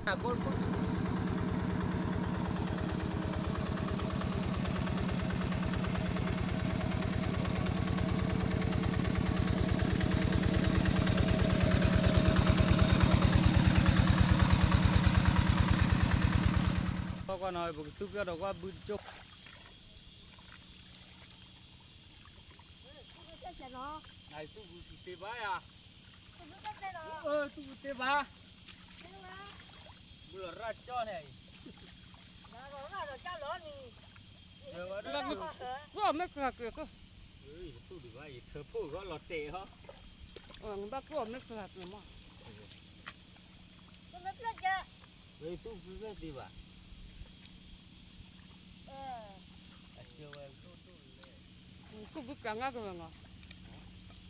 အကိၣ် ကွၢ်ကွၢ်နီၤ ပကသူပျီၢ်ဒီးကွၢ်ဘုတကၠိၢ် သူၣ်ဘုသ့ဘၣ်ယၤ, သူၣ်ဘုသ့ဘၣ်, ဘုလီၤရၣ်ကၠီၣ်န့ၣ်, ကွၢ်မ့ၢ်ကျါကျဲၤကီၢ်, သူၣ်ဒံးဘၣ် ယထၢဖှိၣ်ဂီၢ်လီၤတဲာ်ဟီ, ဘၣ်ကွၢ်မ့ၢ်ကျါကျဲၤမး, သူၣ်ဘုသ့ဘၣ်, သူၣ်ဘုကျါငါကဝဲနီၤ,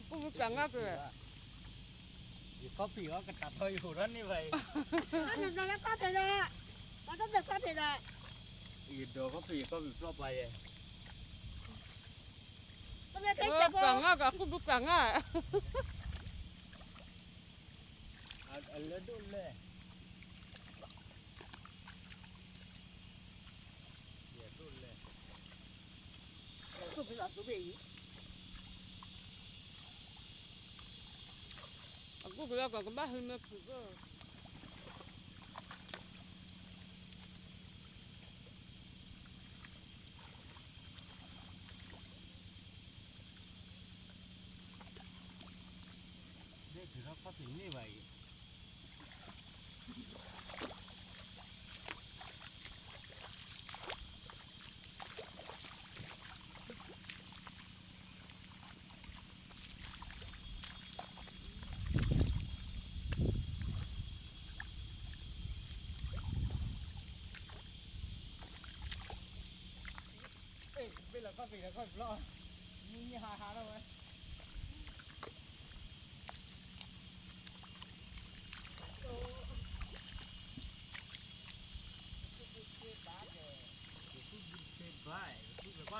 သူၣ်ဘုကျါငါကဝဲ, ယခီၣ်ဖံးအီၤကတၢ်ထီယဟိးထီၣ်န့ၢ်ဘၣ်အံၤ, ခီၣ်ဖံးလီၤ, ယဒိးခီၣ်ဖံးယခီၣ်ဖံးဖျီၣ်ပှၤယဲ, ကျါငါက သူၣ်ဘုကျါငါ, အလၢဒိၣ်လဲၣ် အကူၣ်ကလီၤကဘၣ်ဟံးမ့ၢ်ခုၣ်ကၢၢ်, ဒ်ထုးထီၣ်ခီၣ်ဖံးန့ၢ်ဘၣ်အံၤ, ဘ့ၣ်လီၤခီၣ်ဖံးလီၤခီၣ်ဖံးဖျီၣ်, မံမံဟးဟးထီၣ်ဝဲ, န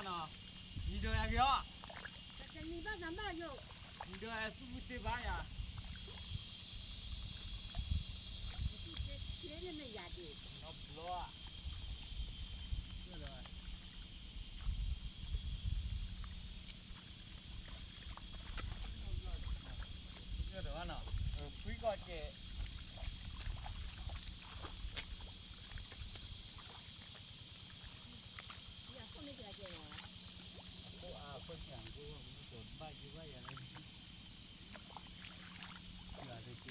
ံၤဒိးယၤက့ၤအီၤ, နံၤဒိးယၤသူၣ်ဘုသ့ဘၣ်ယၤ, ဘျီ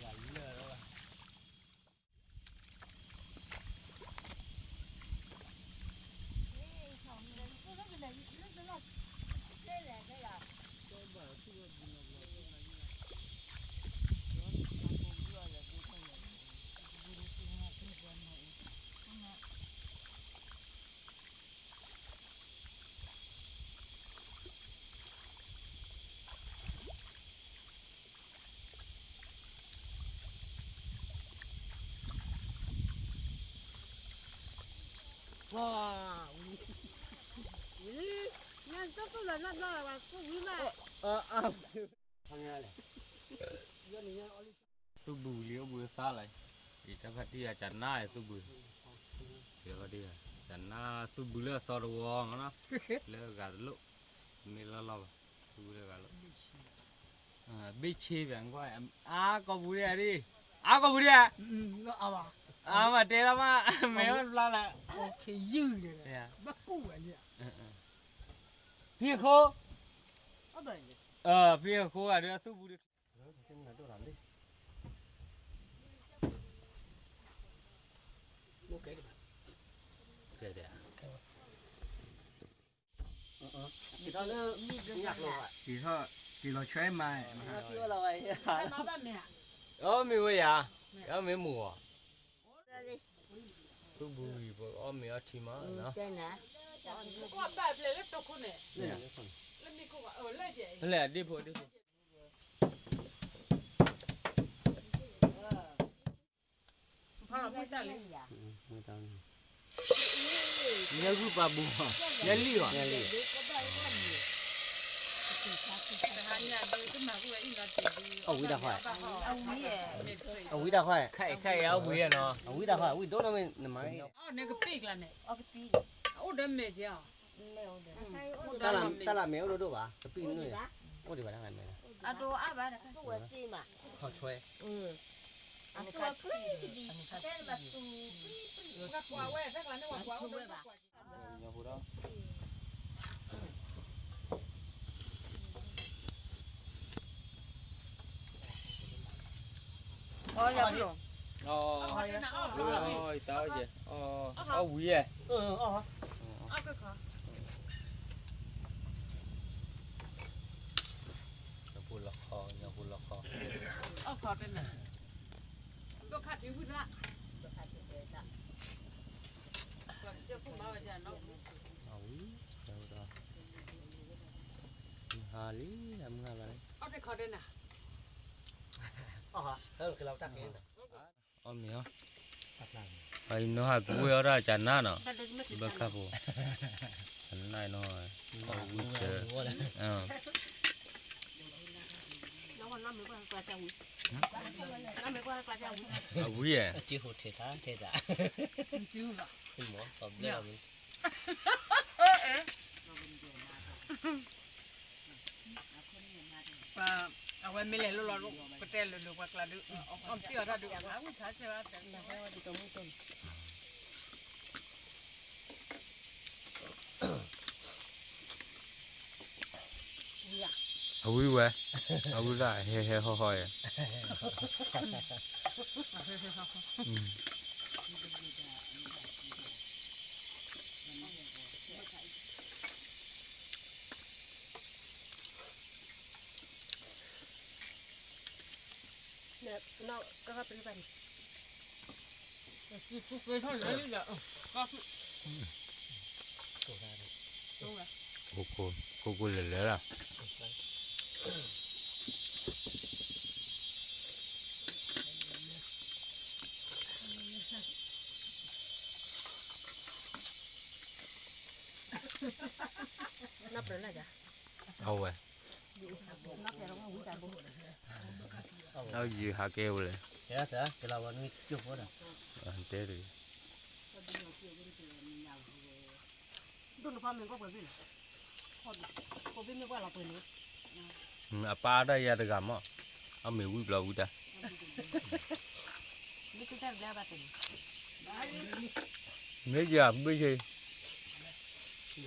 ဝံၤလံ, ဝံၤလံ, ညၣ်တတူၢ်လၢနဘျီလၢၤဝဲ ကူၣ်ဝံၤမး, သူၣ်ဘုလံအိၣ်ဘှံးသါလီၤ, အံၤတၢ်ဖါတံၢ်အကနၣ်သူၣ်ဘု, ကနၣ်သူၣ်ဘုလၢအသီတဝီမးနီၤ, လၢဂၤတလိၣ်, မ့ၢ်လီၢ်လီၢ်ဘၣ်, သူၣ်ဘုလၢဂၤလိၣ်, ဘ့ၣ်ဆ့ဘၣ်ကွၢ်, အါကီၢ်ပူၤဒံးဧါ, အါကီၢ်ပူၤဒံးဧါ, အါမးတဲလီၤမး, မ့ၢ်ဝဲတဘျီလၢ, ဖံးအဃိ, ဖံးအဃိဂၤဒီး အသူၣ်ပူၤဒံး, ကဲဒၣ်, က့ၤထီၣ်လၢညၣ်ကျိၤဘၣ်, က့ၤထီၣ်, က့ၤလီၤဆွဲမး, အီၣ်မ့ၤဝဲယၤ, အီၣ်မ့ၤမူၤအီၤ, သူၣ်ဘုဝံၤပအီၣ်မ့ၤအီထံမး, လၢအဒ့ဖိအဒ့ဖိ ယဲဂုၢ်ပာ်ပူၤ, ယဲလံၣ်အီၤ, ယဲလံၣ်, တဟါညါဒုး တမၤကူၣ်ဝဲအံၣ်လီၤတံၢ်ဒုး, အဝံတၢ်ခွါ, အဝံတၢ်ခွါ, ခဲအံၤအဝံနီၤ, အဝံတၢ်ခွါ အဝံဒိၣ်နီၢ်မ့ၢ်နမၤ, နကပ့ၢ်ကျါန့ၣ်, အိၣ်ဒီးမဲာ်က့ၤအီၤ, တၢ်လၢမဲာ်အိၣ်ဒိၣ်ဒိၣ်ဘၣ်, ကပံၢ်န့ၣ်, အိၣ်ဒံးဘၣ်တၢ်လၢမဲာ်, အဒိအါဘၣ်, ခီဆွဲ, အီၣ်ယၤပလီၤ, အီၣ်, အီၣ်ဝံၤယဲၢ်, ညီဖိလီၤခီ, ညီဖိလီၤခီ, အီၣ်ခီတနၤ, ဒိၣ်ခါထံဝံၤဒၣ်, အဝံၤ, ဟါလံ, မုၢ်ဟါလီၤ, အီၣ်တခီတနၤ, အီၣ်မ့ၤအီၤ, အနီၢ်ဟးကွံာ်ဝဲအီၣ်တၢ်ကနၣ်နီၤ, ဘၣ်ခါဖိ, ကနၣ်နီၤ, အဝံၤစၢၤ, အဝံၤယဲၢ်, အဝဲမ့ၢ်လဲၤလိၣ်လီၤ ကတဲလိၤလိၤပှၤကျါဒုး, အီၣ်မ့ၤအီၣ်တၢ်ဒုး, အဝံၤဝဲ, အဝံၤဒၣ်ဟဲဟဲဟီၣ်ဟီၣ်ယဲၢ်, ခိၣ်ခိၣ်လဲၤလဲၤလီၤ, အဝဲ အယံၤဟးကဲဝဲလဲၣ်, တဲတဂ့ၤ, အပၢ်တၢ်ယၤတဂၤမး, အမ့ၢ်ဝံၣ်ဘျီဝံၣ်တၢ် မ့ၢ်ယၤဘ့ၣ်ယဲ,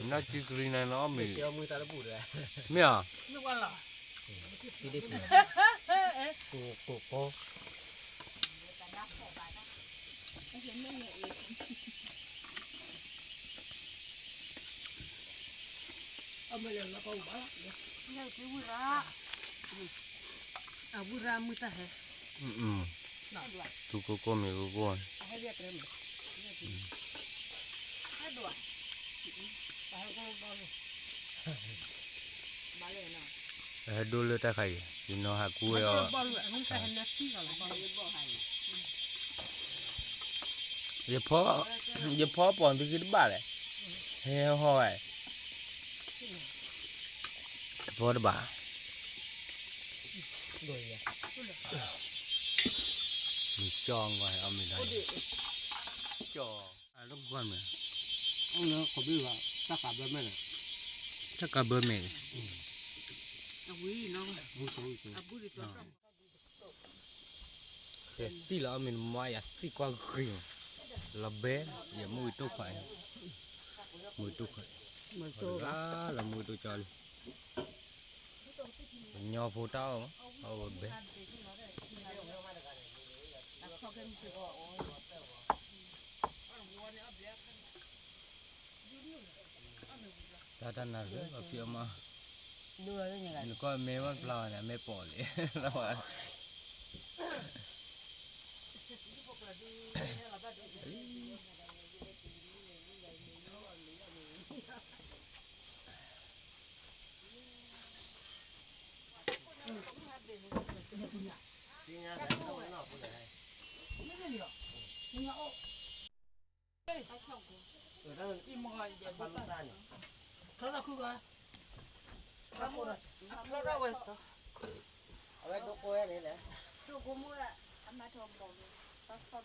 နကံကလံၤန့ၣ်နီၤမ့ၢ်, မ့ၢ်ဧါ, အဝံၣ်ရၣ်မုၢ်တၢ်ဟဲ, သူကိၢ်ကိၢ်မ့ၢ်ကိၢ်ကိၢ်, ဟဲဒိလၢတၢ်ခါအံၤ, ယနီၤဟးကူဝဲအီၤ, ယဖီပိာ်သုခံတဘၣ်လဲၣ်, ဟဲဟီၣ်ဝဲ, ယဖီတဘၣ်, မ့ၢ်ကၠီအီၤ, ကၠီ, တၢ်ကဘၢမဲာ်, တၢ်ကဘၢမဲာ်, တံၢ်လီၤအီၣ်မ့ၤနမါယၤသံကွၢ်ဂ့ၤ, လီၤဘဲ, ယမုၢ်ဝံၤတိၢ်ခွါ, မုၢ်ဝံၤတိၢ်ခွါ, လၢလီၤမုၢ်ဝံၤတိၢ်ကၠီလံ, ညီဖိတၢ်အီၣ်, အီၣ်ဝဲဘဲ တၢ်တၢ်နၤလၢအဖံးအီၣ်မး, နကွၢ်မ့ၢ်ဝဲဖျါဝဲန့ၣ် အမ့ၢ်ပိာ်လံ, တ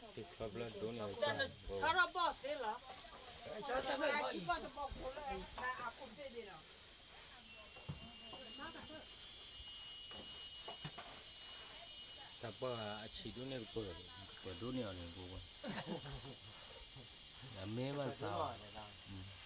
ချီဘျီဒိန့ၣ် ဆီထီၣ်ဘီၣ်သ့လီၤ. တၢ်ပီၢ်အဆံးဒိၣ်န့ၢ်ကပၢၤ, ကပၢၤဒိၣ်န့ၢ်အီၤန့ၣ် ပဝဲ, အမ့ၢ်ဘၣ်သး,